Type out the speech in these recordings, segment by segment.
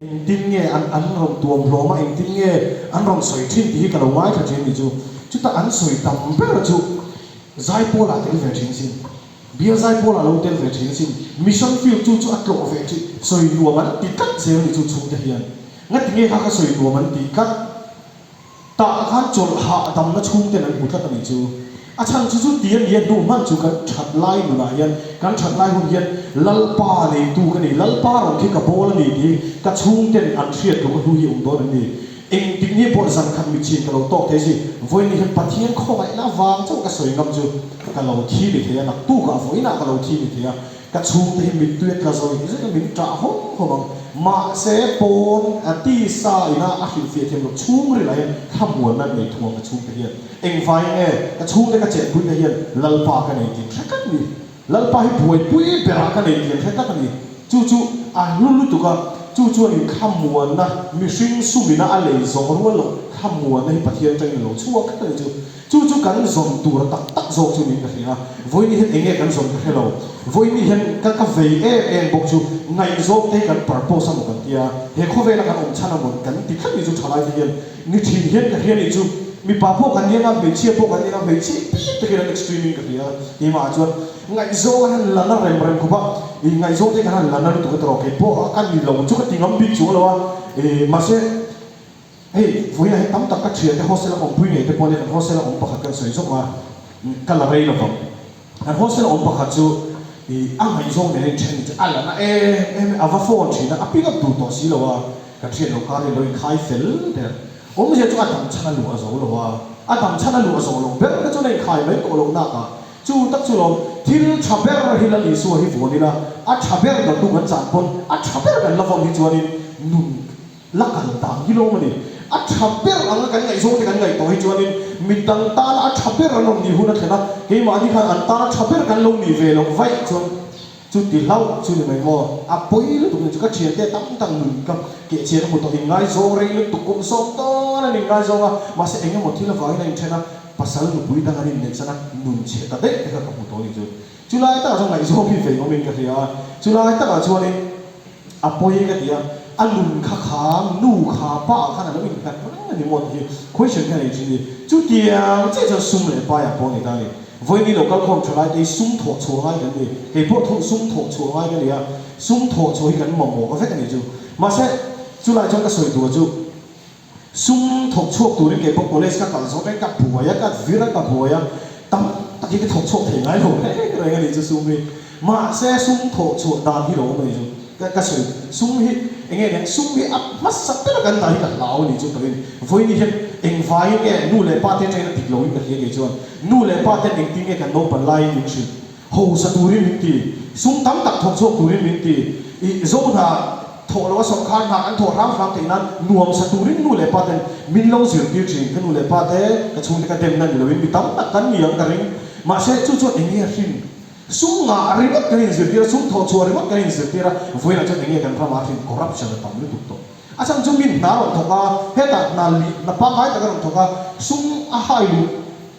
Engtin nge an an rawn tuam hlawm a, engtin nge an rawn sawi thin tih hi ka lo ngaithla thin ni chu. Chutah an sawi tam ber chu Zaipawl ah tel ve thin sin, Bial Zaipawl ah lo tel ve thin sin, Mission field chu chu a tlawh ve thin, sawi nuam an ti tlat zel ni chu chhungte hian. Ngati nge kha kha sawi nuam an tih tlat? Tah khan chawlh hahdamna chhungten an hmu tlat a nih chu. A chhan chu chu ti a nia hnu hman chu kan that lai nunah hian, kan that lai hun hian Lalpa neitu ka ni, Lalpa rawn khi ka bawl a ni tih ka chhungten an hriat tluk a hnu hi awm dawn an ni. Engtik ni pawh zan khat mitchhin ka lo tawk thei si, vawiin ni hian Pathian khawngaihna avang chauh ka sawi ngam chu ka lo thi ni thei a, naktukah vawiinah ka lo thi ni thei a. Ka chhungte hi mittui a tla zawih zawih a, min ṭah hawm hawm ang. Mahse, pawn a tisa ina a hrilhfiah thiam loh chhungril ah hian thlamuanna an nei thung ang ka chhungte hian. Engvai nge ka chhungte ka chenpui te hian Lalpa ka nei tih an hre tlat ni. Lalpa hi buaipui berah ka nei tih an hre tlat a ni. Chu chu a hlu lutuk a, chu chuanin thlamuanna mihring sumina a lei zawng rual loh thlamuanna hi Pathian atangin a lo chhuak tlat a ni chu. Chu chu kan zawn tur tak tak zawk chu niin ka hria a, vawiin hian eng nge kan zawn ka hre lo. Vawiin hian ka ka vei em em bawk chu ngaihzawng te hi kan purpose a maw kan tia, he khawvela kan awm chhan a maw kan ti tlat ni chu thalai te hian ni thin hian ka hria nih chu mipa pawh kan nia nga, hmeichhia pawh kan nia nga, hmeichhia bik takin an extreme in ka hria keimah ah chuan ngaihzawng an han la na rem rem khawp a, ih ngaihzawng te hi kan han la na lutuk a tawrh kei pawh ka ni lo chu ka ti ngam bik chuang lo a, ih mahse. Hei, vawiinah hian tam tak ka thiante hostel a awmpui ngei te pawh nia kan hostel a awm pakhat kan sawi zawk a, ka la rei lovang. Kan hostel a awm pakhat chu ih a ngaihzawng nen a inthen ni chu a la na em em a, a va phone thin a, a pick up duh tawh si lo a, kan hriat loh kar hi lo inkhai fel der. Awmzia chu a dam chhan a luh a zo lo a, a dam chhan a luh a zawh loh ber te chuan a inkhai mai tawh loh nak a, chu tak chu lawm thil tha ber hi Lal Isua hi vuan ila, a tha ber kan tu kan chan pawn a tha ber kan la vawn hi chuanin nun La kal dan hi lawm a ni. A tha ber anga kan ngaihzawng te kan ngaihtuah hi chuanin midang tana a tha ber an rawn nih hun a thlen a, keimahni khan an tana tha ber kan lo nih ve loh vaih chuan chuti hlauh chu ni mai maw? A pawi lutuk ni chu ka thiante tam tak nun ka kehchhian a hmu tawh, inngaizawng rei lutuk kum sawm dawn an inngaizawng a, mahse eng emaw thil avangin a inthen a, pasal nupui dang an inneih chana nun chhe ta daih te kha ka hmu tawh a ni chu. Chulai takah chuan ngaihzawng hi vei awmin ka hria a, chulai takah chuanin a pawi ka ti a, a nun kha kha nu kha pa ah khan a lo innghat reng a ni maw tih hi question kha nei thin a ni. Chutiang chiah chuan sum leh paiah pawh a ni ta a ni. Vawiin lo kal khawm thalai te hi sum thawh chhuah ngai kan ni. Kei pawh thawh sum thawh chhuah ngai ka ni a, sum thawh chhuah hi kan mamawh vek a ni chu. Mahse, chulai chuan ka sawi duh chu, Sum thawk chhuak turin kei pawh college ka kal zawk reng, ka buai a, ka vir a, ka buai a, tam tak hi ka thawk chhuak thei ngai lo reng reng a nih chu sum hi. Mahse sum thawh chhuah dan hi lo awm a nih chu. Ka ka sawi sum hi eng nge niang, sum hi a hmasa ber a kan dah hi ka hlau a nih chu takin vawiin hian engvaiin nge nu leh pa te atangin a dik loin ka hria kei chuan nu leh pa ten engtin nge kan naupan laiin min hrilh Hausa turin min ti, sum tam tak thawk chhuak turin min ti, ih zo hna thawh loh a sawrkhar hna kan thawh hram hram theih nan nuamsa turin nu leh pa ten min lo zirtir thin. Ka nu leh pa te, ka chhungte ka demna ni loin mi tam tak kan ni ang ka ring. Mahse chu chuan eng nge hrim? Sum ngah ringawt kan inzirtir a, sum thawh chhuah ringawt kan inzirtir a, vawiinah chuan eng nge kan ramah hrim corruption a tam lutuk tawh. A chhan chu min hna rawn thawk a, hetah hna lih hna pangngai tak a rawn thawk a, sum a hai luh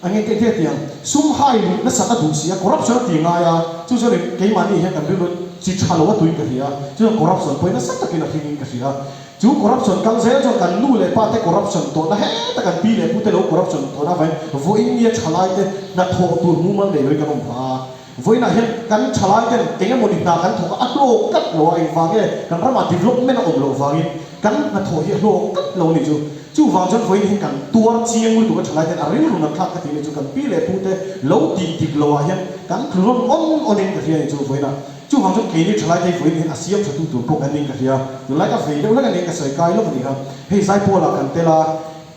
a nge ke ke tiang, sum hai luh nasat a duh si a, corruption a ti ngai a, chu chuan in keimahni hian kan rilru chi tha lo a tuin ka hria, chu chuan corruption pawhin nasa takin a hringin ka hria. Chu corruption kal zel chuan kan nu leh pa te corruption tawhna heta kan pi leh pu te lo corruption tawhna avangin vawiin nia thalai te hnathawh tur mumal nei loin kan awm phah a. Vawiinah hian kan thalai ten eng emaw ni hna kan thawk a, a hlawk tlat lo a, engvang nge kan ramah development a awm loh vangin kan hnathawh hi a hlawk tlat lo a nih chu. Chuvang chuan vawiin hian kan tuar chiang lutuk a thalai ten a rilru nat thlak ka tih nih chu kan pi leh pu te lo tih dik loh ah hian kan tlu rawn awn awn in ka hria a nih chu vawiinah. Chuvang chuan keini thalai te hi vawiin hian a siam tha tu tur pawh kan ning ka hria. Tunlai ka vei deuh hlek a nia ka sawi kai lawk a nih kha. Hei Zaipawl ah kan tel a.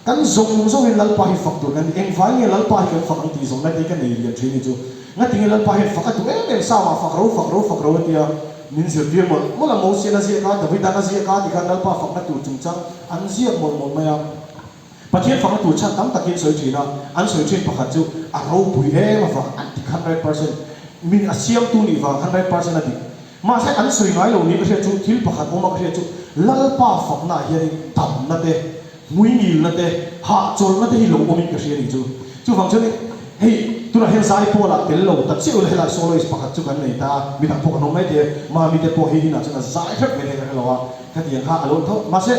Kan zawng zawngin Lalpa hi fak tur kan ni. Engvai nge Lalpa hi kan fak ang tih zawng lai te hi ka nei lian thin ni chu. Ngatinge Lalpa hian fak a duh em em Sama fak ro fak ro fak ro a tia min zirtir mawlh mawlh a. Mosian a ziak a, Davidan a ziak a tikhan Lalpa fakna tur chungchang an ziak mawlh mawlh mai a. Pathian fakna tur chhan tam takin sawi thin a, an sawi thin pakhat chu a ropui em avang an dik 100% min a siamtu nih vang 100% a dik. Mahse an sawi ngai lo ni ka hriat chu thil pakhat awm a ka hriat chu Lalpa faknaah hianin damna te Hmuingilna te, hahchawlhna te hi lo awmin ka hria a nih chu. Chuvang chuanin hei. Tunah hian Zaipawlah tel lo ta chiah ula helai soloist pakhat chu kan nei ta a, midang pawh kan awm mai thei e. Mami te pawh hi inah chuan a zai hrep mai thei ka hre lo a, khatiang kha a lo tho. Mahse,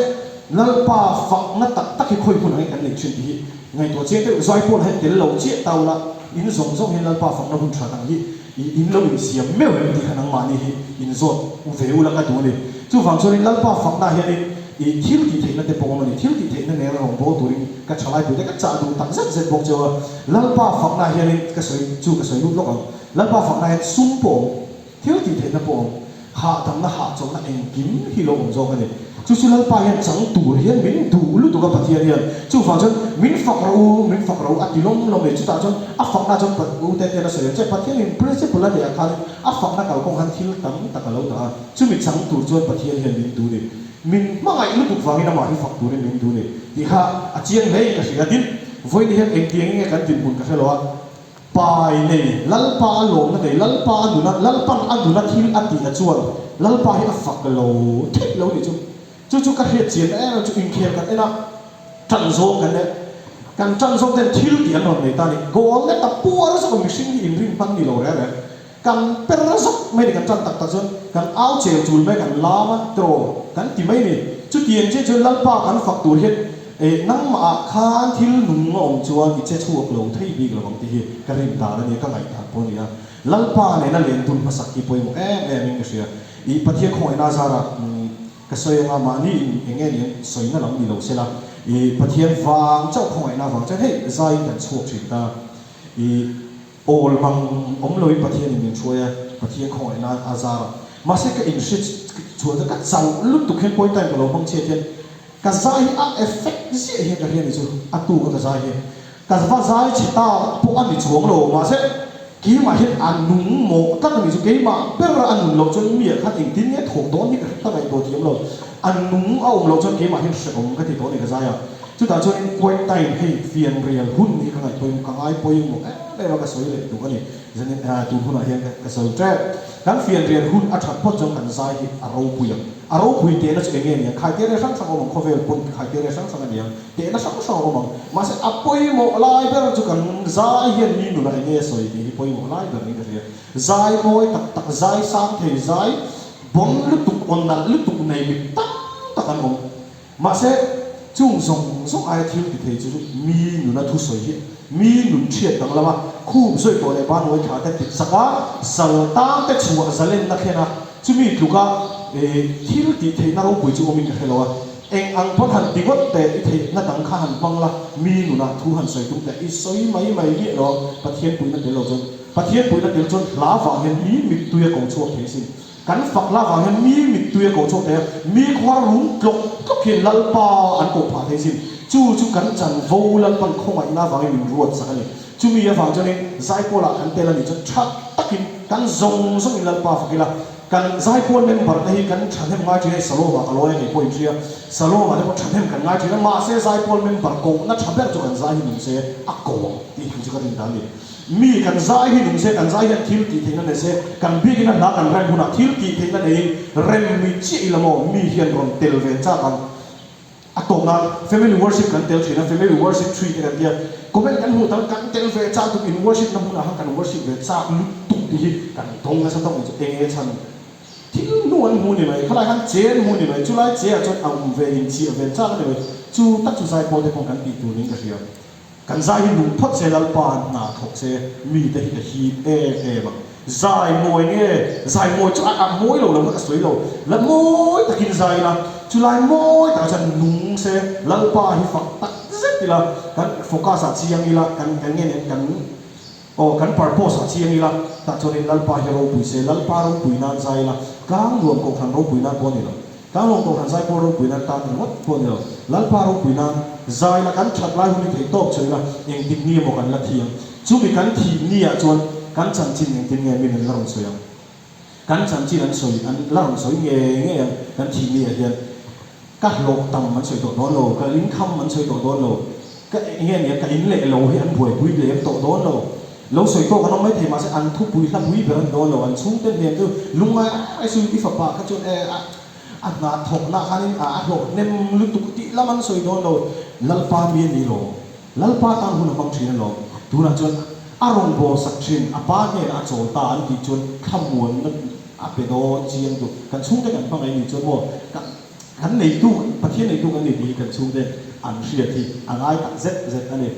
Lalpa fakna tak tak hi khawi hmun angin kan nei thin tih hi ngaihtuah chiang deuh. Zaipawlah hian tel lo chiah ta ula, in zawng zawng hian Lalpa fakna hun tha dang hi I in lo insiam meuh em tih kha nangmahni hi inzawt u ve ula ka duh a ni. Chuvang chuanin Lalpa fakna hianin i thil tih theihna te pawh awm a ni. Thil tih theihna nena rawn bawl turin ka thalaipui te ka chah duh tak zet zet bawk cheu a. Lalpa fakna hianin ka sawi chu ka sawi lut lawk ang. Lalpa fakna hian sum pawh awm, thil tih theihna pawh awm. Hahdamna hahchawlhna engkim hi lo awm zawk a ni. Chu chu Lalpa hian chang tur hian min duh lutuk a Pathian hian. Chuvang chuan min fak rawh u, min fak rawh u a ti lawm lawm a ni. Chutah chuan a fakna chuan u te hian a sawi ang che. Pathianin principle a neih ah khanin a fakna kalkawng khan thil tam tak a lo dah a. Chumi chang tur chuan Pathian hian min duh a ni. Min hmangaih lutuk vangin amah hi fak turin min duh a ni tih kha a chiang hle in ka hria. Tin, vawiin hian engtiang nge kan dinhmun ka hre lo a. Pai nei, Lalpa a lawmna nei, Lalpa a nuna, Lalpan a nuna thil a tih a chuan Lalpa hi a fak lo theih lo nih chu. Chu chu ka hriat chian em em chu inkhel kan en a, tan zawng kan en, kan tan zawng ten thil tih an rawn nei ta a ni. Goal net a puar zawk a mihring hi inrin hman ni lo reng reng. Kan per zawk mai ni kan tan tak tak chuan kan au chel chul mai kan lam a tiraw kan ti mai ni. Chutiang chiah chuan Lalpa kan fak tur hian Eh, nangmah ah khan thil nung a awm chuan i che chhuak lo thei bik lo ang tih hi ka rin dan a nia, ka ngaihdan pawh a nia. Lalpa nena len dun hmasak hi pawimawh em em in ka hria. I Pathian khawngaihna zarah ka sawi anga mahni in eng nge nih an sawina lam ni lo sela, i Pathian vang chauh khawngaihna vang chuan hei zaiin kan chhuak thin ta. I awl mang awm loin Pathian in min hruai a, Pathian khawngaihna a zarah. Mahse ka inhre chhuah chuan ka chauh lutuk hian point time ka lo hmang chhiat hian Ka zai hi a effect ziah hian ka hria ni chu, a tuk a ka zai hi. Ka va zai chhe ta pawh a ni chuang lo, mahse keimah hian a nung mawh tlat a ni chu, keimah ber a nun loh chuan mi ah khan engtin nge thawk dawn hi ka hre ta ngaihtuah thiam lo. A nung a awm loh chuan keimah hian hrehawm ka ti tawh a ni ka zai a. Chutah chuanin quiet time hei fianrial hun hi ka ngaihpawimawh, ka ngaipawimawh em em a ka sawi leh duh a ni. Zanin tun hunah hian ka sawi tep. Kan fianrial hun a that phawt chuan kan zai hi a ropui ang. A ropui tehna chu eng nge ni ang? Khaiteria hrang hrang a awm ang, khawvel pawn khaiteria hrang hrang a ni ang, tehna hrang hrang a awm ang. Mahse a pawimawh lai ber chu kan zai hian mi nunah eng nge sawi tih hi pawimawh lai ber niin ka hria. Zai mawi tak tak, zai sang thei, zai bon lutuk, aw nalh lutuk nei mi tam tak an awm. Mahse, chung zawng zawng aia thil ti thei chu mi nuna thusawi hi mi nun thiat danglam a, khup zawi tawh leh ban uai thla te tit sak a, sal tang te chhuah zalenna thlen a, chumi tluka thil tih theihna ropui chu awmin ka hre lo a, eng ang pawn han ti ngawt teh i theihna dang kha han hmang la, mi nunah thu han sawi tum teh i sawi mai mai miah lo a, Pathian puihna tel lo chuan Pathian puihna tel chuan hla vang hian mi mittui a ko chhuak thei asin. Kan fak la vang hian mi mittui a ko chhuak thei a, mi khuar rum tlawk tlawk hian Lalpa an koh phah thei sin. Chu chu kan chanvo Lalpan khawngaihna avangin min ruat sak a ni. Chumi avang chuanin Zaipawlah kan tel a nih chuan tha takin kan zawng zawngin Lalpa fak ila, kan Zaipawl member te hi kan thahnem ngai thin a, Saloma ka lawi a ngei pawh inhria, Saloma te pawh thahnem kan ngai thin a, mahse Zaipawl member kohna tha ber chu kan zai hi nung se a ko ang tih hi chu ka rin dan a ni. Mi kan zai hi nung se, kan zai hian thil tih theihna nei se, kan biakin a hla kan rem hunah thil tih theihna neiin rem mi chiah ila maw, mi hian rawn tel ve chak ang. A tawp nan family worship kan tel thin a, family worship tree te kan tia, comment kan hmuh tam kan tel ve chak tuk in worship na hmunah khan kan worship ve chak lutuk tih hi kan dawng nasa tawk ni chu eng nge chhan thil hnu an hmu ni mai, khalai khan che an hmu ni mai, chulai che ah chuan a awm ve inchiah ve chak a ni mai, chu tak chu zaipawl te pawh kan tih tur niin ka hria. Kan zai hi nung phawt se Lalpa hna thawk se mite hi ka hip em em ang. Zai mawi nge? Zai mawi chu a mawi lo lo kha ka sawi lo. La mawi takin zai ila, chulai mawi takah chuan nung se Lalpa hi fak tak zet ila, kan focus ah chiang ila, kan kan nge nen kan aw kan purpose ah chiang ila, tah chuanin Lalpa hi ropui se, Lalpa ropui nan zai ila, tlang nuam kohhran ropui nan pawh a ni lo. Tlanglawn Kohhran Zaipawl ropui nan tan ringawt pawh a ni lo. Lalpa ropui nan zai la kan that lai hun hi theih tawp chho ila engtik ni emaw kan la thi ang. Chumi kan thih ni ah chuan kan chanchin engtin nge min an la rawn sawi ang. Kan chanchin an sawi an la rawn sawi ngei ngei ang kan thih ni ah hian. Ka hlawh tam an sawi tawh dawn lo, ka income an sawi tawh dawn lo, ka enge nia ka in leh lo hi an buaipui lem tawh dawn lo. Lo sawi tawk an awm mai thei mahse an thupui hlapui ber an dawn lo, an chhungte hnen chu lungngai ai su i fapa kha chuan e a a hna thawkna khanin a a hlawh hnem lutuk tih lam an sawi dawn lo, Lalpa mi a ni lo, Lalpa tan hun a hmang thin alawm, tunah chuan. A rawngbâwl sak ṭhin, a pa hnênah a chawl ta an tih chuan thlamuanna a pe dawn chiang duh. Kan chhungte kan hmangaih nih chuan maw kan kan neitu, Pathian neitu kan ni tih hi kan chhungte an hriat hi a ngai tak zet zet a ni.